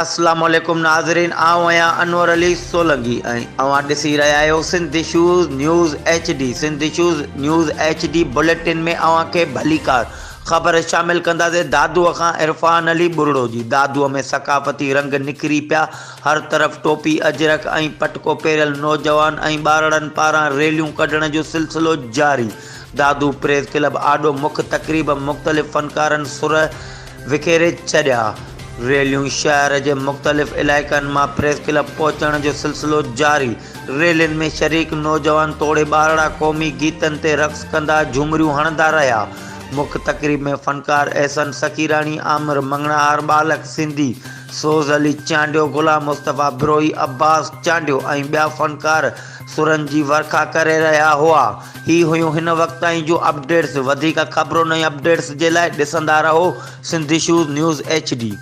اسلام عليڪم ناظرين آئون آهيان انور علي سولنگي ۽ اوهان ڏسي رهيا آهيو Sindh issues news H D Sindh issues news H D bulletin ۾ اوهان کي ڀليڪار خبر شامل ڪنداسين دادوء کان عرفان علي ٻرڙو جي دادوء ۾ ثقافتي رنگ نکري پيا هر طرف ٽوپي اجرڪ ۽ پٽڪو پهريل نوجوان ۽ ٻارڙن پاران ريليون ڪڍڻ جو سلسلو جاري دادو پريس ڪلب آڏو مک تقريب مختلف فنڪارن سر وکيري ڇڏيا. ريليون شهر جي مختلف علائقن مان پريس ڪلب پهچڻ جو سلسلو جاري. ريلين ۾ شريڪ نوجوان توڙي ٻارڙا قومي گيتن تي رقص ڪندا جهومريون هڻندا رهيا. مک تقريب ۾ فنڪار احسن سخيراڻي، عامر مڱڻهار، ٻالڪ سنڌي، سوز علي چانڊيو، غلام مصطفيٰ بروهي، عباس چانڊيو ۽ ٻيا فنڪار سرن جي ورکا ڪري رهيا هئا. هي هيون هن وقت تائين جون اپڊيٽس. وڌيڪ خبرن ۽ اپڊيٽس جي لاء ڏسندا رهو Sindh issues news H D.